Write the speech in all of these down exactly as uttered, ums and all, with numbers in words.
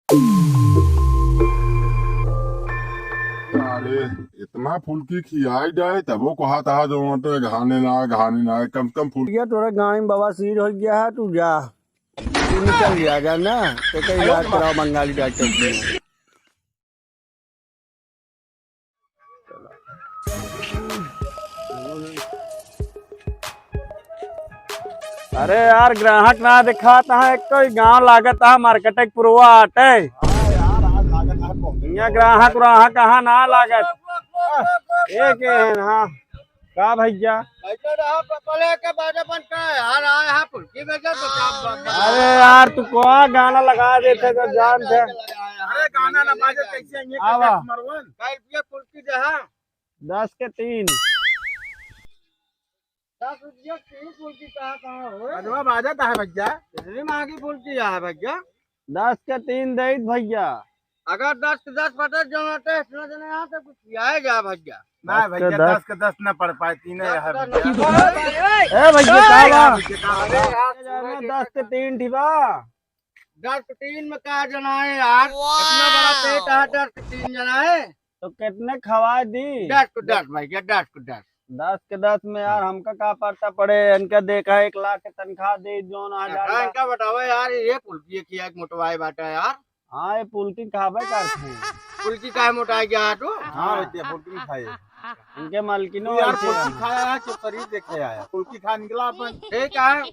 अरे, इतना फुल्की खियाई जाए, तबो कहा था जो मतलब घाने ना, घाने ना, कम से कम फुल्की। ये तोरा गाँव में बवासीर हो गया है, तू जा, तू निकल जा, जा ना, तो कहीं इलाज कराओ बंगाली डॉक्टर से। अरे यार, ग्राहक ना दिखात है, कोई गाँव लागत है, मार्केट के पुरवा आटे। हाँ यार, आज लागत है बहुत। यहाँ ग्राहक, ग्राहक कहाँ ना लागत। एक है, हाँ। का भैया? भैया, रहा पपले के बाजा बन का है यार, आए हैं फुल्की बेचे तो क्या ब-, ब-, अरे यार, तू कौन गाना लगा देते तो जान थे। अरे गाना ना बाजे, कैसे ये आवा। कस्टमर वन? कल ये फुल्की दे, हाँ। दस के तीन। दस रुपया तीन फुल्की कहाँ, कहाँ हो? अजवा बाजा तो है भैया। इतनी महंगी फुल्की है भैया। दस के तीन देत भैया। अगर दस के दस पटे जमाते इतना जने यहाँ से कुछ आए जा भैया। ना दस के भैया, दस। दस के दस ना पड़ पाए, तीन है दस यार के भैया। दस। ए भैया, का बा? अरे यार, दस के तीन ठी बा। दस के तीन में का जना है यार? इतना बड़ा पेट है, दस के तीन जना है। तो कितने खवाए दी? दस को दस भैया, दस को दस। दस के दस में यार हमका का पड़ता पड़े, इनका देखा एक लाख के तनख्वाह दे, जौन हजार हाँ, लाख। इनका बताओ यार, ये फुल्की खिया के मोटवाए बाटा यार। हाँ, ये फुल्की खाबे करते हैं। फुल्की काहे मोटाए गया है तू? हाँ भैया, फुल्की खाए। इनके मालकिनो तू यार ऐसे फुल्की हैं। खाया है, तो शरीर देखे आया। फुल्की खा निकला अपन। ठीक है।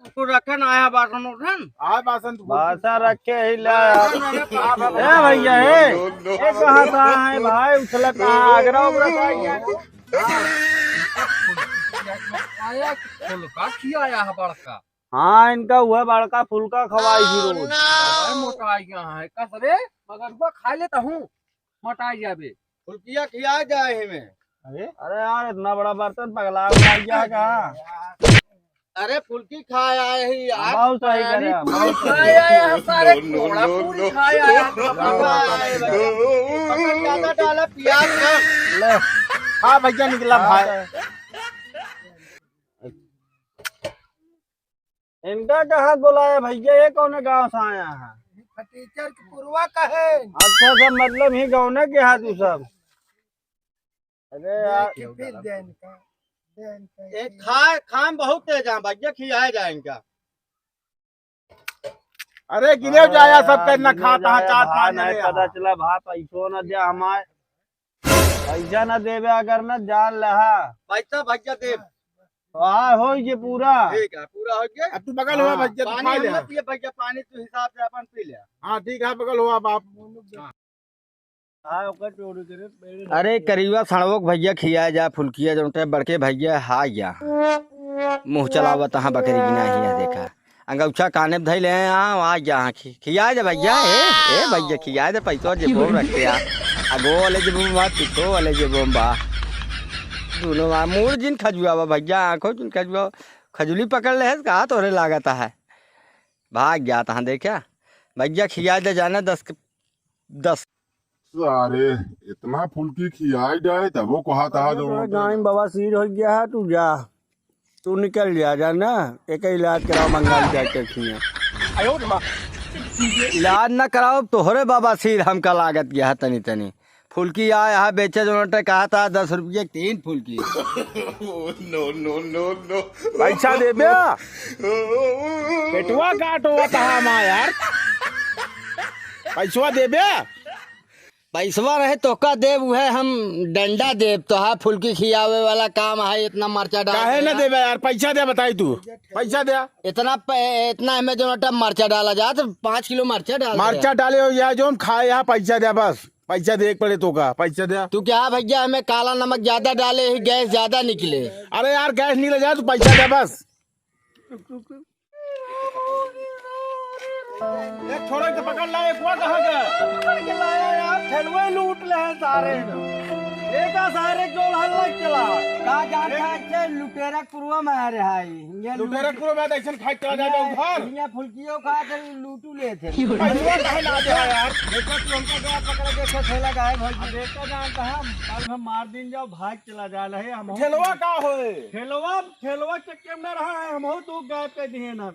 तू रखे ना आया बासन उठन? आए बासन तू बासन रखे ही ला। बासन रखे, बाप रे। ए भैया, ए, ए कहाँ से आए भाई? उछलत कहाँ? आगरा उगरा से आई है? आया फुल्का खियाया है बड़का। हाँ, इनका हुआ बड़का फुल्का खवाई थी रोज। अरे मोटा आई गया है, कस रे, मगर हुआ खा लेता हूँ, मोटा आई जाबे। फुल्किया खिया जाए हमें। अरे? अरे यार, इतना बड़ा बर्तन पगला उगला गया है कहाँ? अरे फुल्की खाए आए ही यार। बहुत सही करे, पानी बहुत पूरी सही। खाए आए हैं, सारे कोड़ा पूरी खाए आए हैं। ज्यादा डाला प्याज ना। ले। हाँ भैया निकला हाँ, भाई। तो इनका कहाँ बोलाया भैया, ये कौन गाँव से आया है? फटीचर के पुरवा का है। अच्छा, सब मतलब ही गाँव ने के हाथ उ सब। अरे यार। देख, फिर दे इनका, दे इनका। ए, खा, खाम बहुत तेज है भैया, खियाए जाए इनका। अरे गिने जाया सब करना, खाता है चार पाँच जने पता चला भा पैसो न दे हमार। पैसा न देवे अगर न जान लहा। पैसा भैया देब। हाँ, हो ये पूरा। ठीक है, पूरा हो गया। अब तू बगल हुआ हाँ। भैया, तू पानी खा हम ले। ना पिए भैया, पानी तू हिसाब से अपन पी ले। हाँ, ठीक है, बगल हुआ बाप। हाँ। अरे करिया सड़वो के भैया खिया जा फुल्किया, जौन ते बड़के भैया हा या। मुँह चलावत हाँ बकरी की नाही है, देखा। अंगौछा काने में धइले हैं, हाँ, आ गया, हाँ, खि-, खिया दे भैया, ए, ए भैया, खिया दे, पैसो जेबो में रख के आ। अगो वाले जेबो में बा, पीछो वाले जेबो में बा। दोनों बा, मूड़ जिन खजुआ बा भैया, आँखों जिन खजुआ, खजुली पकड़ ले है, कहा तोरे लागत है। भाग गया तहाँ, देखा? भैया, खिया दे जाने दस के, दस। सारे, इतना फुल्की खियाई जाए, तबो कहा था जो तोरे गाँव में बवासीर हो गया है, तू जा। तू निकल जा, जा ना, एक इलाज कराओ, बंगाली डॉक्टर खिया। इलाज ना कराओ, तोहरे बवासीर हमका लागत गया है तनी तनी। फुल्की आए हा बेचे, जो नोटे कहा था दस रुपये तीन फुल्की। No, no, no, no। पैसा देबे? पेटवा काटो था हमार यार। पैसवा देबे? पैसवा रहे तो का देब, उहे हम डंडा देब। तो हा फुल्की खियावे वाला काम है, इतना मरचा डाल काहे ना देबे यार? पैसा दे, बताई तू। पैसा दे। इतना पे, इतना हमें जो नोटा मरचा डाला जा, तो पाँच किलो मरचा डाल दे। मरचा डाले हो या जो हम खाए, यहाँ पैसा दे बस। पैसा दे, एक पड़े तो का, पैसा दे। तू क्या भैया, हमें काला नमक ज्यादा डाले ही, गैस ज्यादा निकले। अरे यार, गैस निकले जाए, तू पैसा दे बस। एक छोरा के पकड़ ला, एक हुआ कहाँ गया? पकड़ के लाया यार, ठेलवे लूट ले हैं सारे। एक आ सारे जो हल्ला चला। का जानता है, लुटेरा पुरवा में आ रहा है। ये लुटेरा लूट- पुरवा में तो ऐसन खाए चला जाता उधार। ये फुल्कियों खा के लूटू ले थे। पैसवा काहे ना दे यार? देखो तू हमका गया पकड़ के ठेला गायब हो गया। देखो जानता है, कल हम मार दिन जाओ, भाग चला जा रहे हम। ठेलवा का होए? ठेलवा, ठेलवा चक्कर में रहा है, हम हो तो गायब कर दिए ना।